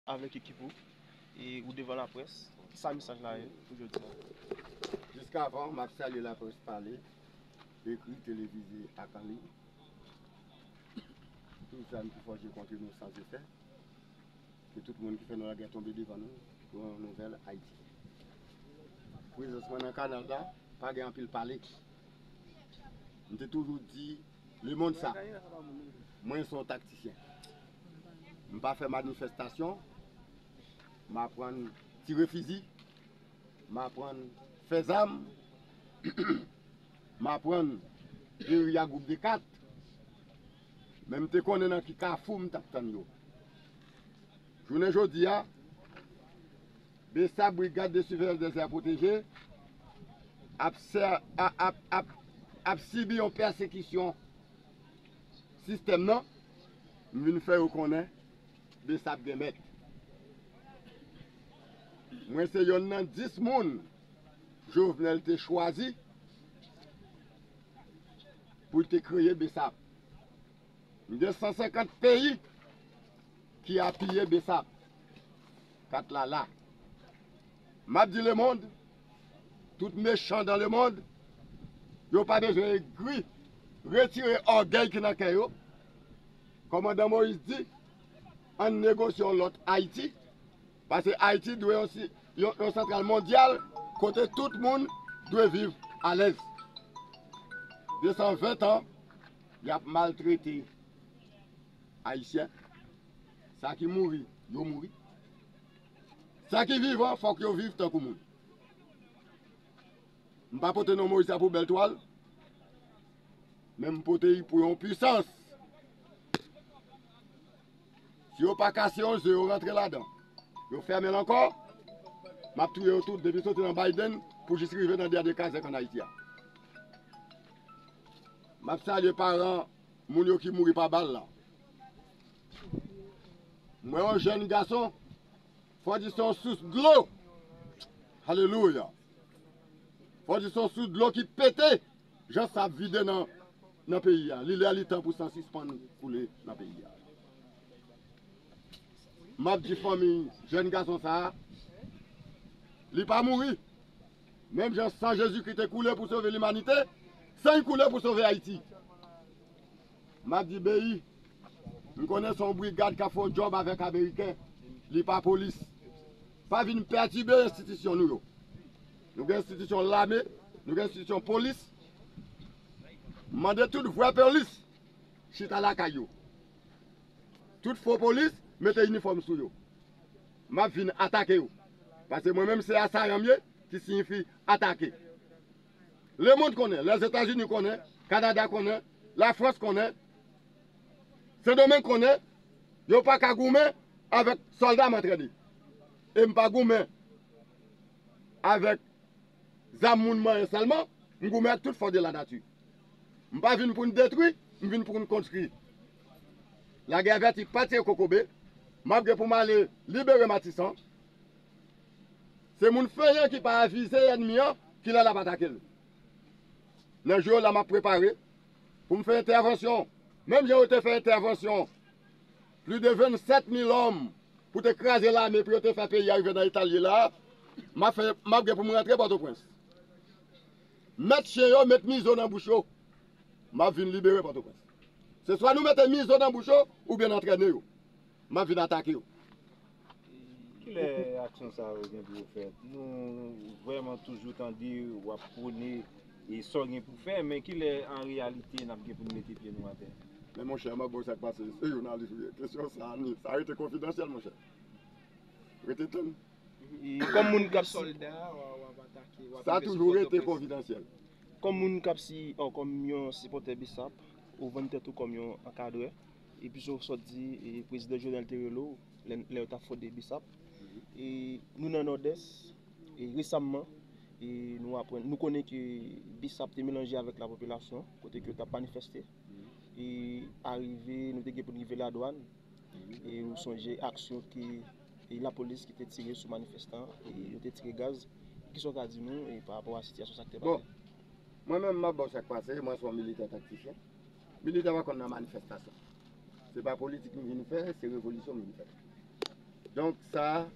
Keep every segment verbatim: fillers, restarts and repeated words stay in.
Avèk ekip ou, e ou devan laprès. Kisa mesaj la ye pou jodi a? Jiskavan, m ap salye laprès pale, ekri, televize ak anliy. Tout zam ki fòje kont nou san efè. Ke tout moun ki fè nou lagè tonbe devan nou pou yon nouvèl Ayiti. Prezans mwen nan kanal la, pa gen anpil pale. M te toujou di lemonn sa, mwen se yon taktisyen. M pa fè manifestasyon, m aprann tire fizi, m aprann fè zam, m aprann geri a gwoup de kat, men m te konnen nan ki kafou m t ap tann yo. Jounen jodi a, BSAP, Brigade de Surveillance des Aires Protégées, ap, ap, ap, ap, ap sibi yon pèsekisyon sistèm nan, m vin fè yo konnen BSAP gen mèt. Mwen se yonn nan dis moun Jovenel te chwazi pou l te kreye BSAP. M gen san senkant peyi ki apiye BSAP. Kat la la. M ap di lemonn, tout mechan dan lemonn, yo pa bezwen egri, retire ògèy ki nan kè yo. Kòmandan Moïse di, ann negosye yon lòt Ayiti, paske Ayiti dwe yon, yon, yon santral mondyal kote tout moun dwe viv alèz. De san ven tan, y ap maltrete Ayisyen. Sa ki mouri, yo mouri. Sa ki vivan, fòk yo viv tankou moun. M pa pote non Moïse la pou bèl twal, men m pote l pou yon pisans. Si yo pa kase yon ze, yo rantre ladan, yo fèmen l ankò, m ap touye yo tout, depi soti nan Biden pou jis rive nan dènye kazèk ann Ayiti a. M ap salye paran moun yo ki mouri pa bal la. M wè yon jèn gason, fò di se yon sous dlo. Alelouya. Fò di se yon sous dlo ki pete, jan sa ap vide nan, nan peyi a. Li lè li tan pou sa sispann koule nan peyi a. M ap di fanmi jèn gason sa a, li pa mouri. Menm jan san Jezikri te koule pou sove limanite, san l koule pou sove Ayiti. M ap di B I, m konnen se yon brigad k ap fè yon djòb avèk Ameriken, li pa polis. Pa vin pètibe enstitisyon nou yo. Nou gen enstitisyon lame, nou gen enstitisyon polis. M mande tout vrè polis chita lakay yo. Tout fo polis mete inifòm sou yo. M ap vin atake yo. Paske mwen menm se asayan m ye, ki siyifi atake. Lemonn konnen, Lèzetazini konnen, Kanada konnen, Lafrans konnen, Sendomeng konnen, yo pa ka goumen avèk sòlda m antrene. E m pa goumen avèk zam moun manyen sèlman, m goumen ak tout fòs de lanati. M pa vin pou n detwi, m vin pou n konstwi. Lagè avèti pa tire kokobe, m ap gen pou m ale libere Matisan. Se moun fenyan ki pa avize ènmi an kilè l ap atake l. Nan jou yo la m ap prepare pou m fè entèvansyon. Menm jan yo te fè entèvansyon plis de vennsèt mil òm pou te kraze lame pou yo te fè peyi a rive nan eta l ye la a, m ap fè, m ap gen pou m rantre Pòtoprens. Mèt chen yo met mizo nan bouch yo. M ap vin libere Pòtoprens. Se swa nou mete mizo nan bouch yo oubyen n antrene yo. M ap vin atake yo. Kilè aksyon sa yo gen pou yo fèt? Nou vrèman toujou tande w ap pwone e sa w gen pou fè, men kilè an reyalite n ap gen pou n mete pye nou atè? Men monchè, m ap ba w sa k pase. Se jounalis ou ye. Kesyon sa a, ni, sa rete konfidansyèl, monchè. Rete tann. E kòm moun k ap si- Sòlda w ap atake, w ap Sa rive sou toujou rete Pòtoprens. Konfidansyèl. Kòm moun k ap si, oh, kòm yon sipòtè BSAP, ou vann tèt ou kòm yon ankadrè, epi sa w sòt di, e, prezidan Jovenel te rele w lè, lè yo t ap fonde BSAP. E nou nan Nòdès, e resamman, e nou aprann, nou konnen ke BSAP te melanje avèk lapopilasyon, kote ke yo t ap manifeste. E arive, nou te gen pou n rive Ladwàn, e ou sonje aksyon ke e lapolis ki te tire sou manifestan, e yo te tire gaz. Kisa w ka di nou e pa rapò a sitiyasyon sa ki te pase? Bon, mwen menm m ap ba w sa k pase, mwen se yon militè taktisyen. Militè pa konn nan manifestasyon. Se pa politik m vin fè, se revolisyon m vin fè. Donk, sa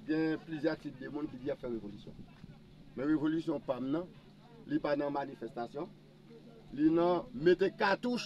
gen plizyè tip de moun ki di y ap fè revolisyon. Men revolisyon pa m nan, li pa nan manifestasyon, li nan mete katouch,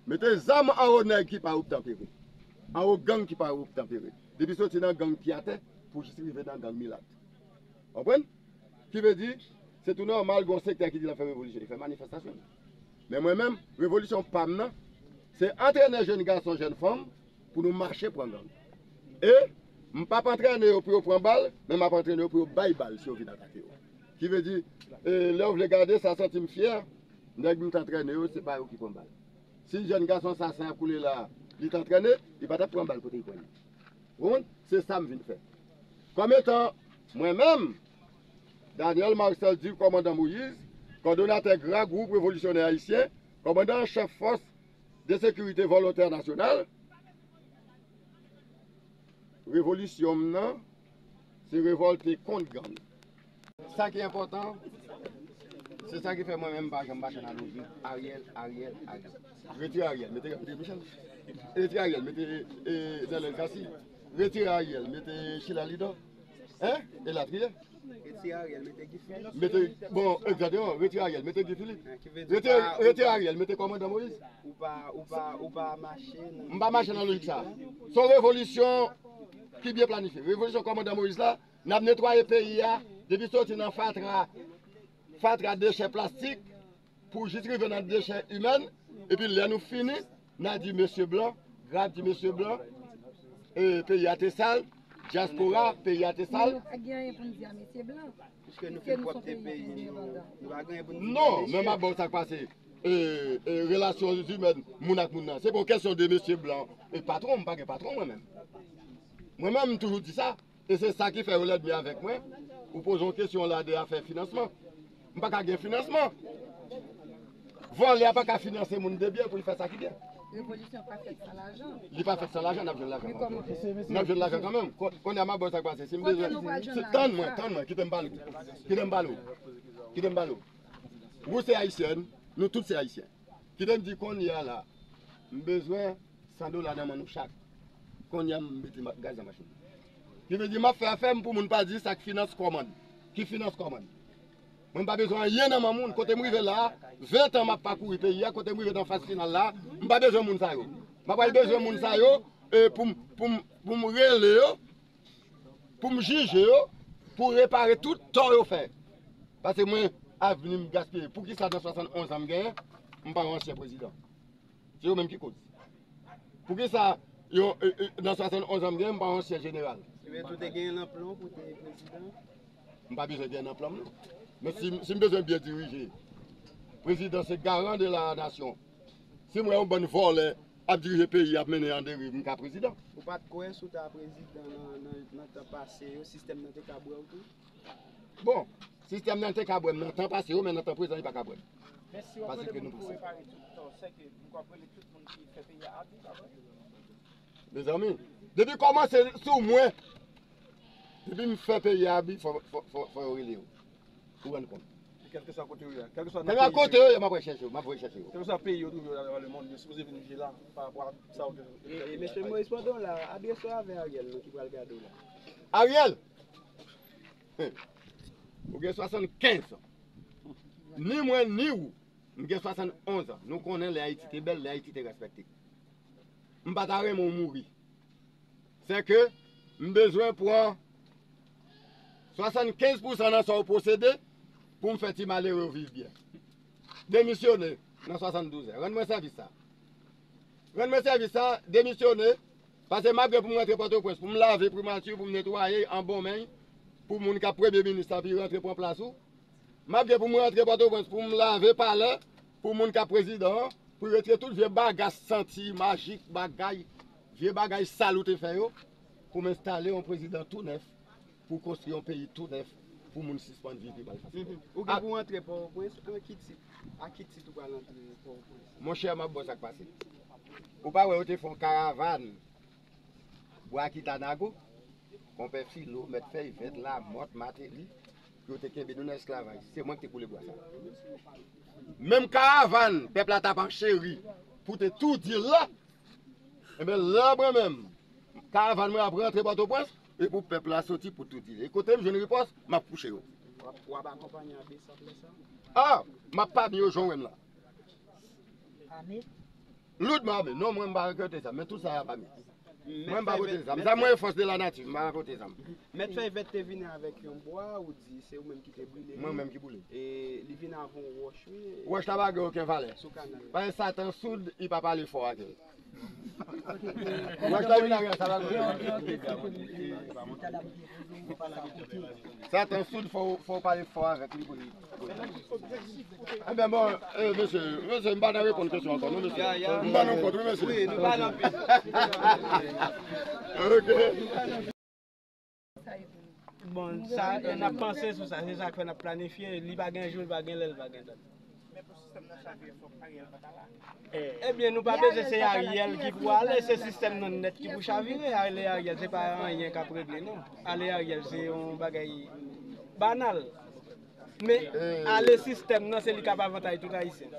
mete zam anwo nèg ki pa obtanpere, anwo gang ki pa obtanpere. Depi soti nan gang ki atè, pou jis rive nan gang milat. Konprann? Ki vle di, se tou nòmal, gen yon sektè ki di l ap fè revolisyon, li fè manifestasyon. Men mwen menm, revolisyon pa m nan, se antrenè jèn gason, jèn fanm, pou nou mache pran gang. E m p ap antrene yo pou yo pran bal, men m ap antrene yo pou yo bay bal si yo vin atake yo. Ki vle di, e, lè w vle gade, sa santi m fyè, nèg m t antrene yo, se pa yo ki pran bal. Si jèn gason sasen ap koule la, li t antrene, li pa t ap pran bal kote li pran li. Ou konprann? Se sa m vin fè. Kòm etan mwen menm, Daniel Marcel dit kòmandan Moïse, kòdonatè GRA, Gwoup Revolisyonè Ayisyen, kòmandan an chèf Fòs de Sekirite Volontè Nasyonal, revolisyon m nan, se revòlte kont gang. Sa ki enpòtan, se sa ki fè mwen menm m pa janm mache nan lojik Ariel, Ariel, Ariel. Retire Ariel, mete André Michel. Retire Ariel, mete, e, Daniel Cassy. Retire Ariel, mete Sheila Lidor. Hein? Elatriye. Retire Ariel, mete Guy Philippe. Mete, bon, egzakteman, retire Ariel, mete Guy Philippe. Hein, ki vle di retire, pa, retire Ariel, mete kòmandan Moïse. Ou pa, ou pa, ou pa mache nan, m pa mache nan lojik sa. Se yon revolisyon ki byen planifye. Revolisyon kòmandan Moïse la, n ap netwaye peyi a, depi soti nan fatra, fatra dechè plastik, pou jis rive nan dechè imèn, epi lè nou fini, n a di mesye blan, GRA ap di mesye blan, e, peyi a te sal, dyaspora, peyi a te sal. Nou pa gen anyen pou n di a mesye blan. Piske nou fin pwòpte peyi nou, nou pa gen anyen pou n di a mesye. Non, men m ap ba w sa k pase. E, e, relasyon imèn, moun ak moun nan. Se pa yon kèsyon de mesye blan e patwon, m pa gen patwon mwen menm. Mwen menm, m toujou di sa. E se sa ki fè yo lènmi avèk mwen. Ou poze yon kesyon la de afè finansman. M pa ka gen finansman. Vòlè a pa ka finanse moun de byen pou l fè sa ki byen. Revolisyon pa fèt san lajan. Li pa fèt san lajan, n ap jwenn lajan kanmenm. N ap jwenn lajan kanmenm. Kon-, kounye a m ap ba w sa k pase. Si m bezwen, tann mwen, tann mwen, kite m pale w. Kite m pale w. Kite m pale w. Ou se ayisyèn, nou tout se ayisyen. Kite m di kounye a la, m bezwen san dola nan men nou chak. Kounye a m mete ma-, gaz nan machin. Ki vle di m ap fè afè m pou moun pa di sa k finans kòmann. Ki finans kòmann. Mwen m pa bezwen anyen nan men moun. Kote m rive la a, ven tan m ap pakouri peyi a, kote m rive nan faz final la a, m pa bezwen moun sa yo. M ap pral bezwen moun sa yo, e, pou m, pou m, pou m rele yo, pou m jije yo, pou repare tout tò yo fè. Paske mwen, avni m gaspiye. Poukisa nan swasannonz an m genyen, m pa yon ansyen prezidan? Se yo menm ki koz. Poukisa yo, e, e, nan swasannonz an m genyen, m pa yon ansyen jeneral? Ebyen, tou te genyen nan plan w pou te prezidan? M pa bezwen genyen nan plan m, non. Men si, si m bezwen byen dirije, prezidan se garan de la nasyon. Si m wè yon bann vòlè ap dirije peyi, ap mennen an deriv, m ka prezidan. Ou pa t kwè si w ta prezidan nan, nan, nan tan pase yo, sistèm nan te ka bwè w tou? Bon, sistèm nan te ka bwè m nan tan pase yo, men nan tan prezan, li pa ka bwè m. Men si w ap rele moun pou repare tout tò, sèke m ap rele tout moun ki fè peyi a abi, pa vre? Mezanmi, depi kòmanse sou mwen, depi m fè peyi a abi, fò, fò, fò, fò yo rele yo. Ou rann kont. Kèlkeswa kote yo ye a, kèlkeswa nan peyi yo ye a. Kèlkeswa kote yo ye, m ap al chèche yo, m ap voye chèche yo. Kèlkeswa peyi yo twouve yo nan lemond, yo sipoze vin viv la, pa rapò a sa yo te fè. E, e, mesye Moïse, pandan w la, adrese w avè Ariel, non, ki pral gade w la. Ariel! Ou gen swasannkenz an. Ni mwen, ni ou, m gen swasannonz an. Nou konnen lè Ayiti te bèl, lè Ayiti te respekte. M pa ta renmen w mouri. Se ke m bezwen pran swasannkenz pousan nan sa w posede pou m fè ti malere yo viv byen. Demisyone nan swasanndouz è. Rann mwen sèvis sa. Rann mwen sèvis sa, demisyone, paske malgre pou m rantre Pòtoprens, pou m lave primati, pou m netwaye an bon men, pou moun k ap premye minis la, pou l rantre pran plas ou, malgre pou m rantre Pòtoprens, pou m lave palè, pou moun k ap prezidan an, pou retire tout vye bagay santi, majik, bagay, vye bagay sal ou te fè yo, pou m enstale yon prezidan tou nèf, pou konstwi yon peyi tou nèf, pou moun sispann viv pi malfason. Mhm. Ou gen pou antre Pòtoprens, an ki tit? A ki tit ou pral antre Pòtoprens? Monchè, m ap ba w sa k pase. Ou pa wè yo te fè yon karavàn Bwa Kitanago? Konpè Filo, Mèt Fèy Vèt, Lamòt, Mateli, yo te kenbe nou nan esklavaj. Se mwen ki te koule bwa sa. Menm karavàn pèp la t ap ancheri pou te tou di l la, enben, lè mwen menm, Karavàn mwen ap rantre Pòtoprens, e pou pèp la soti pou tout zile. E kote m jwenn ripòs, m ap kouche yo. W ap, w ap akonpanye a Bsap lè sa? A! M ap pami yo jan w wè m la. Pami? Loudman ame. Non, mwen m pa rankontre zam, men tout sa y ap ame. Mwen m pa pote zam. Zam mwen e fòs de la nati, m pa rankontre zam. Mèt Fèy Vèt te vini avèk yon bwa, ou di se ou menm ki te brile li. Mwen menm ki boule. E li vin avè yon wòch, wi. Wòch la pa gen okenn valè. Sou kanal. Paske Satan soud, li pa pale fò ak li. Wòch la vin avè sa pa gen okenn valè. Satan soud, fò, fò w pale fò avèk li pou li. Ebyen bon, eh, mesye, mesye, m pa nan reponn kesyon ankò, non, mesye. M pa nan kont, wi, mesye. Wi, nou pa nan pil. Ok. Bon, sa, eh, n ap panse sou sa, se sa k fè n ap planifye, li pa gen jou, li pa gen lè, li pa gen dat. Men pou sistèm nan chavire, fòk Ariel pa ta la. Ebyen, nou pa bezwen se Ariel ki pou ale, se sistèm nan nèt ki pou chavire. Ale Ariel, se pa anyen k ap regle, non. Ale Ariel, se yon bagay banal. Men, ale sistèm nan, se li k ap avantay tout Ayisyen.